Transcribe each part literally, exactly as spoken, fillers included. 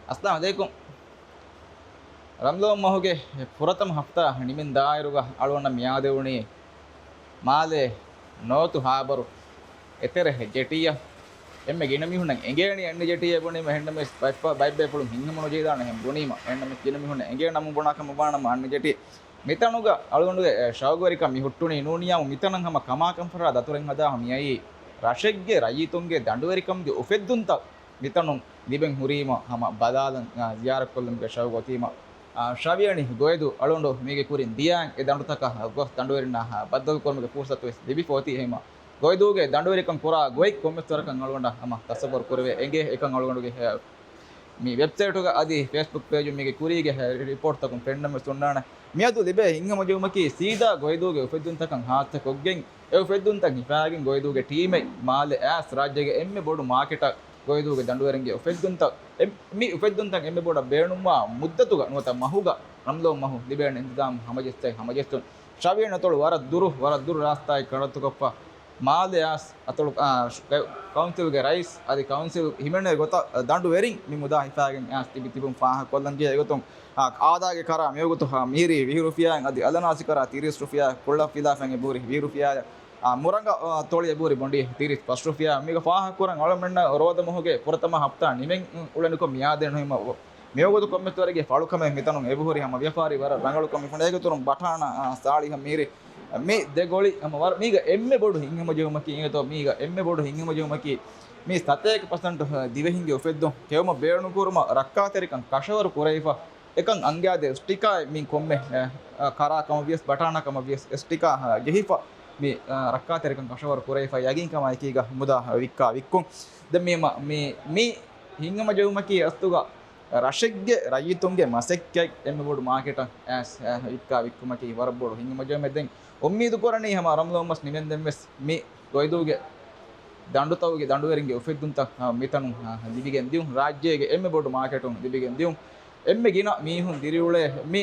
އައްސަލާމު ޢަލައިކުމް. ރަމަޟާން މަހުގެ ފުރަތަމަ ހަފްތާ ނިމެން ދާއިރުގަ އަޅުގަނޑަށް މިއާދެވުނީ މާލޭ ނޯތު ހާބަރު އެތެރެ ޖެޓީއަށް. އެންމެ ގިނަ މީހުންނަށް އެނގޭނީ އަންނަ ޖެޓީއޭ ބުނީމަ، އެހެންނަމަވެސް ބައެއް ބައެއް ބޭފުޅުން ހިތްހަމަނުޖެހިދާނެ އެހެން ބުނީމަ، އެހެންނަމަވެސް ގިނަ މީހުންނަށް އެނގޭ ނަމުން ބުނާ ކަމަށް ވާނަމަ އަންނަ ޖެޓީ. މިތަނުގަ އަޅުގަނޑުގެ، އެ، ޝައުގުވެރިކަން މި ހުއްޓުނީ ނޫނިއްޔާމު މިތަނަށް ހަމަ ކަމާކަން ފަށާ ދަތުރެއް ހަދާ މިއައީ ރަށެއްގެ ރައްޔިތުންގެ ދަނޑުވެރިކަމުގެ އުފެއްދުންތައް މިތަނުން ލިބެން ހުރީމަ ހަމަ ބަލާލަން، އާ، ޒިޔާރަތްކޮށްލުމުގެ ޝައުގު އޮތީމަ، އާ، ޝަވިޔަނި ގޮއިދޫ އަޅުގަނޑު މީގެ ކުރިން ދިޔައިން އެ ދަނޑުތަކަށް ގޮސް ދަނޑުވެރިންނާ، އާ، ބައްދަލުކުރުމުގެ ފުރުސަތު ވެސް ލިބިފަ އޮތީ. އެހެންމަ ގޮއިދޫގެ ދަނޑުވެރިކަން ކުރާ ގޮތް ކޮންމެސް ވަރަކަށް އަޅުގަނޑަށް ހަމަ ތަސައްވަރު ކުރެވޭ އެނގޭ. އެކަން އަޅުގަނޑުގެ، އާ، މި ވެބްސައިޓުގަ އަދި ފޭސްބުކް ޕޭޖު މީގެ ކުރީގެ ރިޕޯޓްތަކުން ފެންނަމެސް އޮންނާނެ. މިއަދު ލިބޭ ހިތްހަމަޖެހުމަކީ ސީދާ ގޮއިދޫގެ އުފެއްދުންތަކަށް ހާއްސަކޮށްގެން، އެ އުފެއްދުންތައް ހިފާގެން ގޮއިދޫގެ ޓީމެއް މާލެ އައިސް ރާއްޖޭގެ އެންމެ ބޮޑު މާކެޓަށް ގޮއިދޫގެ ދަނޑުވެރިންގެ އުފެއްދުންތައް، އެ، މި އުފެއްދުންތައް އެންމެ ބޮޑަށް ބޭނުންވާ މުއްދަތުގަ ނުވަތަ މަހުގަ ރަމަޟާން މަހު ލިބޭނެ އިންތިޒާމް ހަމަޖެއްސައި ހަމަޖެއްސުން. ޝަވިޔަނި އަތޮޅު ވަރަށް ދުރު، ވަރަށް ދުރު ރާސްތާއެއް ކަނޑައަތުކޮށްފަ، މާލެ އައިސް އަތޮޅު، އާ، ކައުންސިލްގެ ރައީސް އަދި ކައުންސިލް ހިމެނޭ ގޮތަށް ދަނޑުވެރިން މި މުދާ ހިފާގެން އައިސް ތިބި ތިބުން ފާހަގަކޮށްލަން ޖެހޭ ގޮތުން، އާ، އާދާގެ ކަރާ މިވަގުތު، އާ، މީރި ވިހި ރުފިޔާއިން އަދި އަލަނާސި ކަރާ ތިރީސް ރުފިޔާ، ކުޅަފިލާފައިން އެބަހުރި ވިހި ރުފިޔާ، އާ، މުރަނގަ، އާ، ތޮޅި އެބަހުރި ބޮނޑި ތިރީސް ފަސް ރުފިޔާ. މީގަ ފާހަގަކުރަން އަޅަމެންނަށް ރޯދަ މަހުގެ ފުރަތަމަ ހަފްތާ ނިމެން އުޅެނިކޮށް މިއާދެން ހިމަ މިވަގުތު ކޮންމެސް ވަރެއްގެ ފަޅުކަމެއް މިތަނުން އެބަހުރި ހަމަ ވިޔަފާރި ވަރަށް ރަނގަޅުކަމެއް ފެނޭ. އޭގެއަތޮޅުން ބަޓާނާ، އާ، ސާޅީހަ މީރި މި ދެ ގޮޅި ހަމަ ވަރަށް މީގަ އެންމެ ބޮޑު ހިތްހަމަޖެހުމަކީ އިނގޭތޯ މީގަ އެންމެ ބޮޑު ހިތްހަމަޖެހުމަކީ މި ސަތޭކަ ޕަސެންޓް ދިވެހިންގެ އުފެއްދުން ކެއުމަށް ބޭނުންކުރުމަށް ރައްކާތެރިކަން ކަށަވަރު ކުރެވިފަ އެކަން އަންގާދޭ ސްޓިކާއެއް މި ކޮންމެ، އެ، އަ، ކަރާ ކަމަށް ވިޔަސް ބަޓާނާ ކަމަށް ވިޔަސް އެ ސްޓިކާ، އަ، ޖެހިފަ މި، އަ، ރައްކާތެރިކަން ކަށަވަރު ކުރެވިފަ ޔަގީންކަމާ އެކީގަ މުދާ ވިއްކާ ވިއްކުން. ދެން މި، މި، މި ހިތްހަމަޖެހުމަކީ އަސްލުގަ ރަށެއްގެ ރައްޔިތުންގެ މަސައްކަތް އެންމެ ބޮޑު މާކެޓަށް އައިސް، އަ، ވިއްކާ ވިއްކުމަކީ ވަރަށް ބޮޑު ހިތްހަމަޖެހުމެއް. ދެން އުއްމީދު ކުރަނީ ހަމަ ރަމަޟާން މަސް ނިމެންދެން ވެސް މި ގޮއިދޫގެ ދަނޑުތަކުގެ ދަނޑުވެރިންގެ އުފެއްދުންތައް، އަ، މިތަނުން، އަ، ލިބިގެން ދިޔުން، ރާއްޖޭގެ އެންމެ ބޮޑު މާކެޓުން ލިބިގެން ދިޔުން، އެންމެ ގިނަ މީހުން ދިރިއުޅޭ މި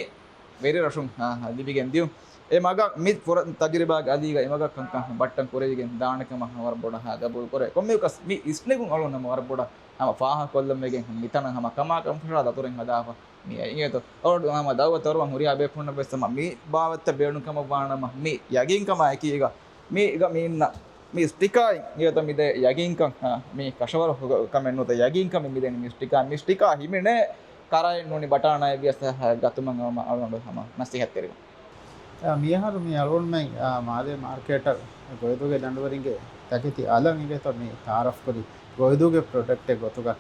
ވެރިރަށުން، އަ، ލިބިގެން ދިޔުން. އެ މަގަށް މި ފުރަ ތަޖުރިބާގެ އަލީގަ އެ މަގަށް ކަންކަން ބައްޓަން ކުރެވިގެން ދާނެ ކަމަށް ވަރަށް ބޮޑަށް ގަބޫލު ކުރޭ. ކޮންމެއަކަސް މި އިސްނެގުން އަޅުގަނޑު ވަރަށް ބޮޑަށް ހަމަ ފާހަގަކޮށްލަން ވެގެން މިތަނަށް ހަމަ ކަމާކަން ފަށާ ދަތުރެއް ހަދާފަ މި އިނގޭތޯ. އަޅުގަނޑު ހަމަ ދައުވަތު އަރުވަން ހުރިހާ ބޭފުޅުންނަށް ވެސް ހަމަ މި ބާވަތްތައް ބޭނުން ކަމަށް ވާނަމަ މި ޔަގީންކަމާ އެކީގަ މީގަ މި އިންނަ މި ސްޓިކާއިން އިނގޭތޯ މިދޭ ޔަގީންކަން، އަ، މި ކަށަވަރު ކަމެއް ނުވަތަ ޔަގީންކަމެއް މިދޭނީ މި ސްޓިކާ، މި ސްޓިކާ ހިމެނޭ ކަރާއެއް ނޫނީ ބަޓާނާއެއް ވިޔަސް ގަތުމަށް އަޅުގަނޑު ހަމަ ނަސީހަތްތެރިވަން. އާ، މިއަހަރު މި އަޅުގަނޑުމެން، އާ، މާލޭ މާރކޭޓަށް ގޮއިދޫގެ ދަނޑުވެރިންގެ ތަކެތި އަލަށް އިނގޭތޯ މި ތައާރަފް ކުރީ ގޮއިދޫގެ ޕްރޮޑަކްޓެއް ގޮތުގަ.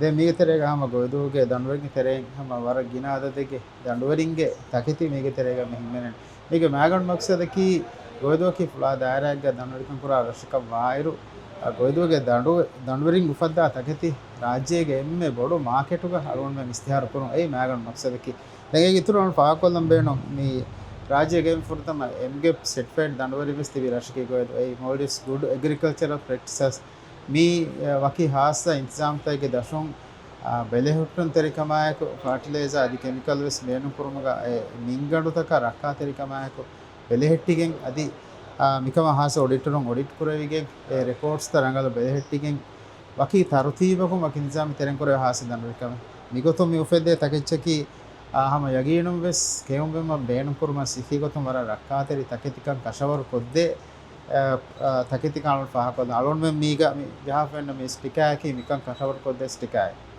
ދެން މީގެ ތެރޭގަ ހަމަ ގޮއިދޫގެ ދަނޑުވެރިންގެ ތެރެއިން ހަމަ ވަރަށް ގިނަ އަދަދެއްގެ ދަނޑުވެރިންގެ ތަކެތި މީގެ ތެރޭގަ މި ހިމެނެން. މީގެ މައިގަނޑު މަޤްޞަދަކީ ގޮއިދޫއަކީ ފުޅާ ދާއިރާއެއްގަ ދަނޑުވެރިކަން ކުރާ ރަށަކަށް ވާއިރު، އަ، ގޮއިދޫގެ ދަނޑު-، ދަނޑުވެރިން އުފައްދާ ތަކެތި ރާއްޖޭގެ އެންމެ ބޮޑު މާކެޓުގަ އަޅުގަނޑުމެން އިސްތިހާރު ކުރުން. އެއީ މައިގަނޑު މަޤްޞަދަކީ. ދެން އޭގެ އިތުރު އަޅުގަނޑު ފާހަގަކޮށްލަން ބޭނުން މި ރާއްޖޭގެ ފުރަތަމަ އެމްގެޕް ސެޓްފައިޑް ދަނޑުވެރިން ވެސް ތިބި ރަށަކީ ގޮއިދޫ. އެއީ މޯލްޑިވްސް ގުޑް އެގްރިކަލްޗަރަލް ޕްރެކްޓިސަސް. މި، އަ، ވަކި ހާއްސަ އިންތިޒާމްތަކެއްގެ ދަށުން، އަ، ބެލެހެއްޓުންތެރިކަމާއެކު، ފާޓިލައިޒާ އަދި ކެމިކަލް ވެސް ބޭނުންކުރުމުގަ އެ މިންގަނޑުތަކަށް ރައްކާތެރިކަމާއެކު ބެލެހެއްޓިގެން އަދި، އާ، މިކަމަށް ހާއްސަ އޮޑިޓަރުން އޮޑިޓް ކުރެވިގެން އެ ރެކޯޑްސްތައް ރަނގަޅަށް ބެލެހެއްޓިގެން ވަކި ތަރުތީބަކުން ވަކި ނިޒާމެއް ތެރެއިން ކުރެވޭ ހާއްސަ ދަނޑުވެރިކަމެއް. މިގޮތުން މި އުފެއްދޭ ތަކެއްޗަކީ، އާ، ހަމަ ޔަގީނުން ވެސް ކެއުންވެމަށް ބޭނުންކުރުމަށް ސިއްހީގޮތުން ވަރަށް ރައްކާތެރި ތަކެތިކަން ކަށަވަރު ކޮށްދޭ، އާ، އާ، ތަކެތިކަން އަޅުގަނޑު ފާހަގަކޮށްލަން. އަޅުގަނޑުމެން މީގަ މި ޖަހާފައިންނަ މި ސްޓިކާއަކީ މިކަން ކަށަވަރު ކޮށްދޭ ސްޓިކާއެއް.